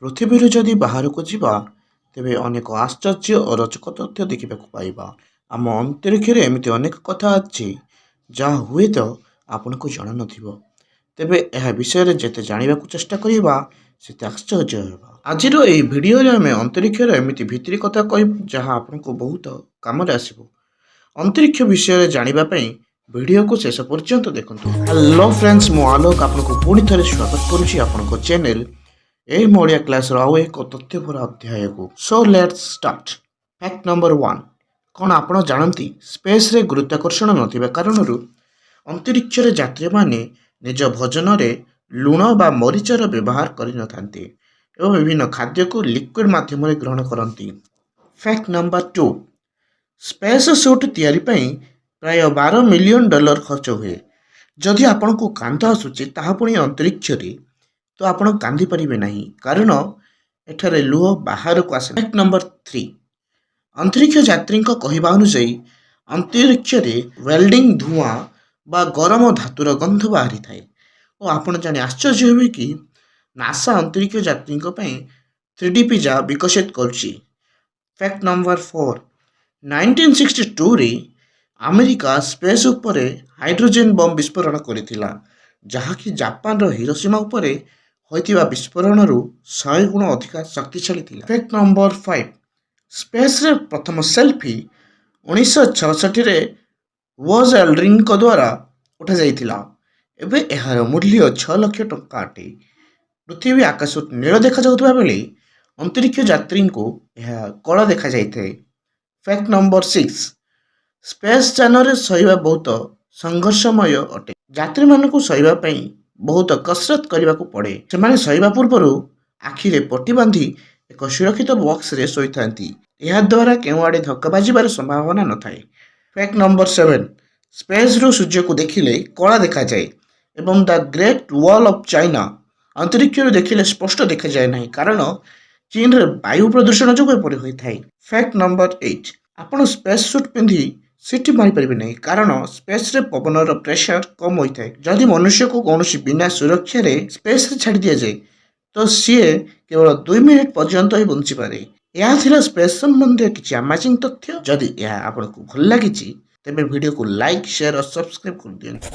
ପୃଥିବୀରୁ ଯଦି ବାହାରକୁ ଯିବା, ତେବେ ଅନେକ ଆଶ୍ଚର୍ଯ୍ୟ ଓ ରୋଚକ ତଥ୍ୟ ଦେଖିବାକୁ ପାଇବା। ଆମ ଅନ୍ତରୀକ୍ଷରେ ଏମିତି ଅନେକ କଥା ଅଛି, ଯାହା ହୁଏତ ଆପଣଙ୍କୁ ଜଣାନଥିବ। ତେବେ ଏହା ବିଷୟରେ ଯେତେ ଜାଣିବାକୁ ଚେଷ୍ଟା କରିବା, ସେତେ ଆଶ୍ଚର୍ଯ୍ୟ ହେବା। ଆଜିର ଏହି ଭିଡ଼ିଓରେ ଆମେ ଅନ୍ତରୀକ୍ଷର ଏମିତି ଭିତିରି କଥା କହିବୁ, ଯାହା ଆପଣଙ୍କୁ ବହୁତ କାମରେ ଆସିବ। ଅନ୍ତରୀକ୍ଷ ବିଷୟରେ ଜାଣିବା ପାଇଁ ଭିଡ଼ିଓକୁ ଶେଷ ପର୍ଯ୍ୟନ୍ତ ଦେଖନ୍ତୁ। ହ୍ୟାଲୋ ଫ୍ରେଣ୍ଡସ୍, ମୁଁ ଆଲୋକ ଆପଣଙ୍କୁ ପୁଣି ଥରେ ସ୍ୱାଗତ କରୁଛି ଆପଣଙ୍କ ଚ୍ୟାନେଲ୍ ଏଇ ଓଡ଼ିଆ କ୍ଲାସ୍ର ଆଉ ଏକ ତଥ୍ୟଭରା ଅଧ୍ୟାୟକୁ। So let's start. Fact number 1। କ'ଣ ଆପଣ ଜାଣନ୍ତି, ସ୍ପେସ୍ରେ ଗୁରୁତ୍ୱାକର୍ଷଣ ନଥିବା କାରଣରୁ ଅନ୍ତରୀକ୍ଷରେ ଯାତ୍ରୀମାନେ ନିଜ ଭୋଜନରେ ଲୁଣ ବା ମରିଚର ବ୍ୟବହାର କରିନଥାନ୍ତି ଏବଂ ବିଭିନ୍ନ ଖାଦ୍ୟକୁ ଲିକ୍ୱିଡ଼ ମାଧ୍ୟମରେ ଗ୍ରହଣ କରନ୍ତି? Fact number 2। ସ୍ପେସ୍ ସୁଟ୍ ତିଆରି ପାଇଁ ପ୍ରାୟ 12 ମିଲିୟନ ଡଲାର ଖର୍ଚ୍ଚ ହୁଏ। ଯଦି ଆପଣଙ୍କୁ କାନ୍ଦ ଆସୁଛି, ତାହା ପୁଣି ଅନ୍ତରୀକ୍ଷରେ, ତ ଆପଣ କାନ୍ଦି ପାରିବେ ନାହିଁ, କାରଣ ଏଠାରେ ଲୁହ ବାହାରକୁ ଆସେ। Fact number 3। ଅନ୍ତରୀକ୍ଷ ଯାତ୍ରୀଙ୍କ କହିବା ଅନୁଯାୟୀ, ଅନ୍ତରୀକ୍ଷରେ ୱେଲ୍ଡିଂ ଧୂଆଁ ବା ଗରମ ଧାତୁର ଗନ୍ଧ ବାହାରିଥାଏ। ଓ ଆପଣ ଜାଣି ଆଶ୍ଚର୍ଯ୍ୟ ହେବେ କି ନାସା ଅନ୍ତରୀକ୍ଷ ଯାତ୍ରୀଙ୍କ ପାଇଁ 3D pizza ବିକଶିତ କରୁଛି। Fact number 4। 1962ରେ ଆମେରିକା ସ୍ପେସ୍ ଉପରେ ହାଇଡ୍ରୋଜେନ୍ ବମ୍ ବିସ୍ଫୋରଣ କରିଥିଲା, ଯାହାକି ଜାପାନର ହିରୋସୀମା ଉପରେ ହୋଇଥିବା ବିସ୍ଫୋରଣରୁ 100 ଗୁଣ ଅଧିକା ଶକ୍ତିଶାଳୀ ଥିଲା। Fact number 5। ସ୍ପେସ୍ରେ ପ୍ରଥମ ସେଲ୍ଫି 1966ରେ ବଜ୍ ଆଲ୍ଡ୍ରିନ୍ଙ୍କ ଦ୍ୱାରା ଉଠାଯାଇଥିଲା। ଏବେ ଏହାର ମୂଲ୍ୟ 6 ଲକ୍ଷ ଟଙ୍କା ଅଟେ। ପୃଥିବୀ ଆକାଶରୁ ନୀଳ ଦେଖାଯାଉଥିବା ବେଳେ ଅନ୍ତରୀକ୍ଷ ଯାତ୍ରୀଙ୍କୁ ଏହା କଳା ଦେଖାଯାଇଥାଏ। Fact number 6। ସ୍ପେସ୍ ଯାନରେ ଶୋଇବା ବହୁତ ସଂଘର୍ଷମୟ ଅଟେ। ଯାତ୍ରୀମାନଙ୍କୁ ଶୋଇବା ପାଇଁ ବହୁତ କସରତ କରିବାକୁ ପଡ଼େ। ସେମାନେ ଶୋଇବା ପୂର୍ବରୁ ଆଖିରେ ପଟି ବାନ୍ଧି ଏକ ସୁରକ୍ଷିତ ବକ୍ସରେ ଶୋଇଥାନ୍ତି। ଏହାଦ୍ୱାରା କେଉଁଆଡ଼େ ଧକ୍କା ବାଜିବାର ସମ୍ଭାବନା ନଥାଏ। Fact number 7। ସ୍ପେସ୍ରୁ ସୂର୍ଯ୍ୟକୁ ଦେଖିଲେ କଳା ଦେଖାଯାଏ ଏବଂ the Great Wall of China ଅନ୍ତରୀକ୍ଷରୁ ଦେଖିଲେ ସ୍ପଷ୍ଟ ଦେଖାଯାଏ ନାହିଁ, କାରଣ ଚୀନରେ ବାୟୁ ପ୍ରଦୂଷଣ ଯୋଗୁଁ ଏପରି ହୋଇଥାଏ। Fact number 8। ଆପଣ ସ୍ପେସ୍ ସୁଟ୍ ପିନ୍ଧି ସିଟି ମାରିପାରିବେ ନାହିଁ, କାରଣ ସ୍ପେସ୍ରେ ପବନର ପ୍ରେସର କମ୍ ହୋଇଥାଏ। ଯଦି ମନୁଷ୍ୟକୁ କୌଣସି ବିନା ସୁରକ୍ଷାରେ ସ୍ପେସ୍ରେ ଛାଡ଼ି ଦିଆଯାଏ, ତ ସିଏ କେବଳ 2 ମିନିଟ୍ ପର୍ଯ୍ୟନ୍ତ ହିଁ ବଞ୍ଚିପାରେ। ଏହା ଥିଲା ସ୍ପେସ୍ ସମ୍ବନ୍ଧୀୟ କିଛି ଆମାଜିଂ ତଥ୍ୟ। ଯଦି ଏହା ଆପଣଙ୍କୁ ଭଲ ଲାଗିଛି, ତେବେ ଭିଡ଼ିଓକୁ ଲାଇକ୍, ସେୟାର ଓ ସବସ୍କ୍ରାଇବ୍ କରିଦିଅନ୍ତୁ।